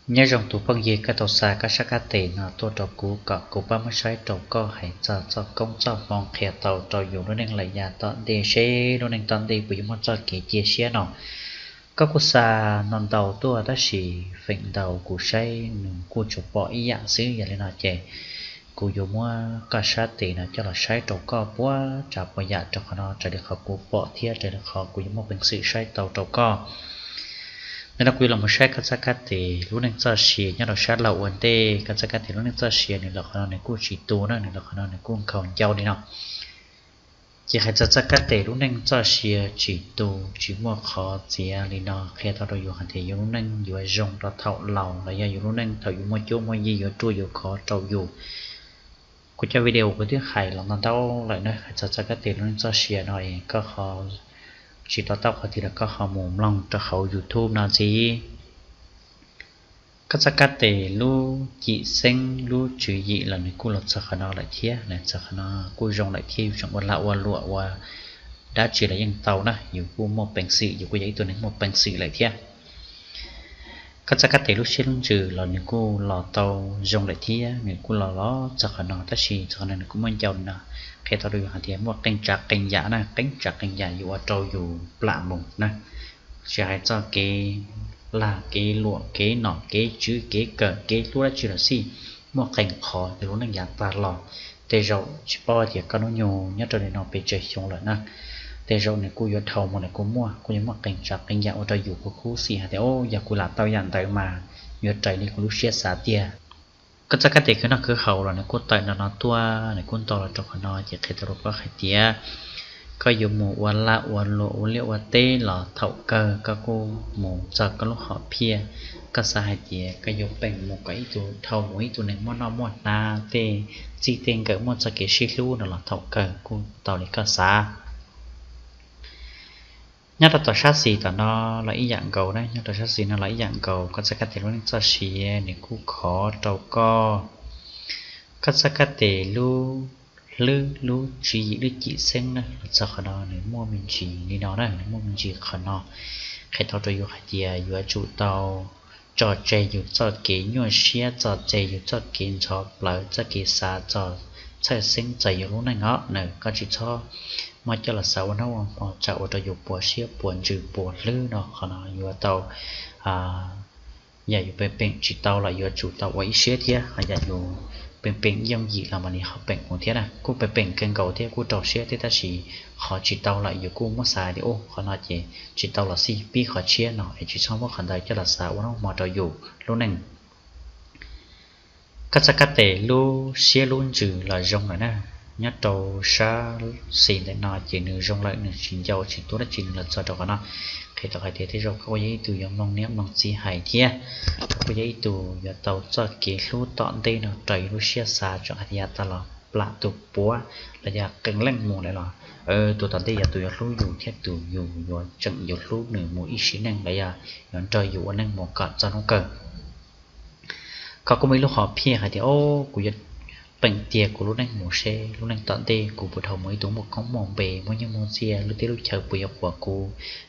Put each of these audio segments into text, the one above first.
Nyob zoo tus phooj ywg, koj tau xa kab sab kab tes no tuaj rau kuv kom kuv pab muab saib rau koj hais txog txoj koob txoj hmoov qhia tau rau yus lub neej lawm yav tom ntej seb lub neej tom ntej puas yuav muaj txoj kev cia siab no. Koj kuj xa no ntau tuaj tab sis feem ntau kuv saib nws kuj tsuas pom ib yam xwb, yog li no ces kuv yuav muab koj sab tes no coj los saib rau koj puab tsav puas yam rau qhov no raws li qhov kuv pom thiab raws li qhov kuv yuav muaj peev xwm saib tau rau koj. Ntawm no kuv yuav los mus saib koj txoj kab tes lub neej txoj sia nyob rau sab laug ua ntej. Koj txoj kab tes lub neej txoj sia nws los qhov no nws kuj tsis tu na, nws los qhov no nws kuj nkhaus ncau li no. Ces hais txog txoj kab tes lub neej txoj sia tsis tu tsis muaj qhov txiav li no qhia tau rau yus hais tias yus lub neej yuav zoo rau thaum laus los yog yus lub neej thaum yus muaj cuab muaj yig yuav ruaj yuav khov rau yus. Kuv cov video kuv twb hais los ntau ntau lawm na, hais txog txoj kab tes lub neej txoj sia no es koj ho tsis to taub qhov twg los koj ho mus mloog rau hauv YouTube no ntxiv. Koj txoj kab tes lub cim xeeb lub tswv yim los nws kuj los txog qhov no lawm thiab, txog qhov no kuj zoo lawm thiab, yus tseem ua lag ua luam ua dab tsi los yeej tau na, yus kuj muaj peev xwm, yus kuj yog ib tug neeg muaj peev xwm lawm thiab. Koj txoj kab tes lub siab lub ntsws los nws kuj los tau zoo lawm thiab, nws kuj los los txog qhov no tab sis txog qhov no nws kuj muaj ncau no qhia tau rau yus hais tias muaj qee tsav qee yam na, qee tsav qee yam yuav ua rau yus plam mus na. Tsis hais txoj kev lag kev luam kev nom kev tswv kev kawm kev hlub dab tsi los xij, muaj qee qhov yus lub neej yav tag los tej zaum tsis paub tias koj hnub nyoog nyob rau li no pes tsawg xyoo lawm na, tej zaum nws kuj yuav dhau mus nws kuj muaj, kuj yuav muaj qee tsav qee yam ua rau yus kuj khuv xim hais tias, o, yog kuv lam tau yam ntawd mas yuav raws li kuv lub siab xav tiag. Koj txoj kab tes khwv noj khwv haus los nws kuj tawm no no tuaj, nws kuj ntau los rau qhov no ces qhia tau rau koj hais tias koj yuav mus ua laj ua luam ua liaj ua teb los thaum kawg koj kuj mus txog koj lub hom phiaj. Koj xav hais tias koj yuav peem mus kom ib tug dhau mus ib tug neeg muaj noj muaj hnav tej txij tej nkawm muaj txoj kev sib hlub no los thaum kawg kuj tau li koj xav. Nyob rau tom sab xis tom no los ib yam nkaus na, nyob rau sab xis no los ib yam nkaus, koj txoj kab tes lub neej txoj sia nws kuj khov rau koj. Koj txoj kab tes lub hlwb lub tswv yim lub cim xeeb na los txog qhov no nws muaj me ntsis li no na, nws muaj me ntsis qhov no qhia tau rau yus hais tias yuav tsum tau tso tseg yus txoj kev nyuaj siab, tso tseg yus txoj kev ntxhov plawv, txoj kev xav txog txhawj xeeb txog yus lub neej os na. Koj tsis txhob muab coj los xav ua hnub ua hmo tsam ua rau yus puas siab puas ntsws puas hlwb no. Qhov no yuav tau, yam yus peem peem tsis tau los yuav tsum tau ua ib siab thiab, ho yam yus peem peem yooj yim los mam li ho peem mus thiab na. Kuj peem peem kawg nkaus thiab kuj rau siab thiab tab sis qhov tsis tau lawm yus kuj muab xav tias, u, qhov no ces tsis tau los xij, pib qhov tshiab no es tsis txhob muab qhov ntawd coj los xav ua hnub ua hmo rau yus lub neej. Koj txoj kab tes lub siab lub ntsws los zoo lawm na. Nyob rau sab xis ntawm no ces nws zoo lawm, nws tsis ncau tsis tuab dab tsi nws los txog rau qhov no. Qhia rau hais tias tej zaum koj kuj yog ib tug yuav mloog niam mloog txiv hais thiab, koj kuj yog ib tug yuav tau txoj kev hlub tom ntej no raws yus lub siab xav, tseem hais tias yav tag los plam tus puav los yog qee leej mus lawm los tus tom ntej yog tus yuav hlub yus thiab tus yus yuav tseem yuav hlub nws mus ib sim neej los yog yuav nrog yus ua neej mus kom txog hnub kawg. Koj kuj muaj ib lub hom phiaj hais tias, o, kuv yuav peem tiag kuv lub neej mus seb lub neej tom ntej kuv puas dhau mus ib tug muaj koob muaj npe muaj nyiaj muaj txiaj, lub teb lub chaw puas yuav quav kuv,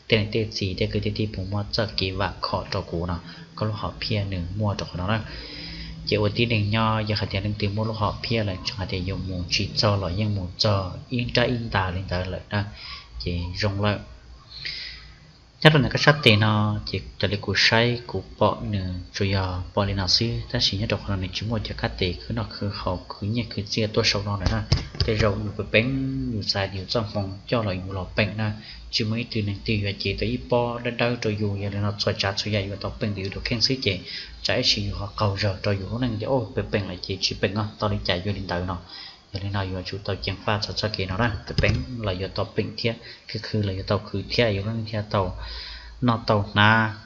tej niam tej txiv tej kwv tej tij puas muaj txoj kev vam khom rau kuv no. Koj lub hom phiaj nws muaj rau qhov no na. Ces ua tib neeg nyob yog hais tias leej twg muaj lub hom phiaj lawm tseem hais tias yuav mus tsis txog los yeej mus txog ib nrab ib ntas li ntawd lawm na, ces zoo lawm. Nyob rau ntawm koj sab tes no, ces raws li kuv saib kuv pom nws tsuas yog pom li no xwb, tab sis nyob rau qhov no nws tsis muaj cov kab tes khwv noj khwv haus khwv nyiaj khwv txiaj tuaj saum no lawm na. Tej zaum yus peem peem yus xav yus txoj hmoo coj los yus los peem na, tsis muaj ib tug neeg twg yuav cev tau ib pob dawb dawb rau yus. Yog li no txhua tsav txhua yam yuav tau peem ntawm yus tus kheej xwb ces tsam ib sim yus ho qaug zog rau yus lub neej tias, o, peem peem lawm ces tsis peem os, tau li cas yuav li ntawd no. Yog li no yuav tsum tau ceev faj txog txoj kev no na, peem peem los yuav tau peem thiab, khwv khwv los yuav tau khwv thiab, yus lub neej thiaj tau noj tau hnav.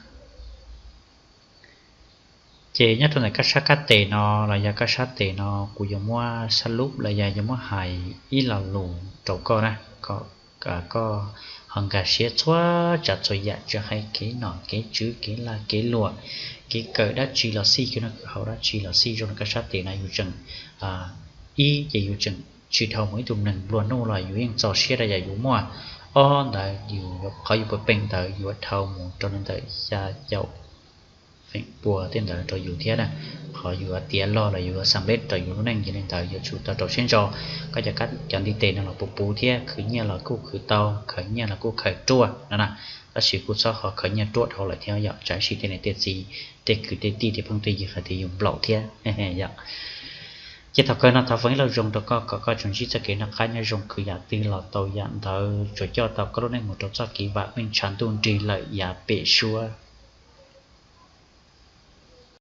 Ces nyob rau ntawm koj sab kab tes no los yog koj sab tes no, kuv yuav muab sab lub los yog yuav muab hais ib lo lus rau koj na, kom koj ho nkag siab txhua tsav txhua yam, tsis hais kev nom kev tswv kev lag kev luam, kev kawm dab tsi los xij, kev noj kev haus dab tsi los xij, zoo li koj sab tes no yus tseem, ib ces yus tseem tsis dhau mus ib tug neeg nplua nuj los yus yeej txaus siab rau yam yus muaj. Ob ntawd yus qhov yus peem peem ntawd yuav dhau mus rau li ntawm xya caum feem pua tej ntawd rau yus thiab na. Qhov yus tiav log los yus xam lej rau yus lub neej yog li ntawd yuav tsum tau rau siab ntso. Koj cov kab cov ntiv tes no los puv puv thiab, khwv nyiaj los kuj khwv tau, khaws nyiaj los kuj khaws ruaj no na. Tab sis kuj txhob ho khaws nyiaj ruaj dhau lawm thiab yom, tsam sis tej niam tej txiv, tej kwv tej tij tej phooj tej ywg hais tias yus nplaum thiab yom. Ces thaum kawg no thov foom ib lo zoo rau koj kom koj tsuas ntsib txoj kev noj qab nyob zoo, khwv yam twg los tau yam ntawd, tsuas coj tau koj lub neej mus rau txoj kev vam meej, tshav ntuj nrig lawm yav pem suab.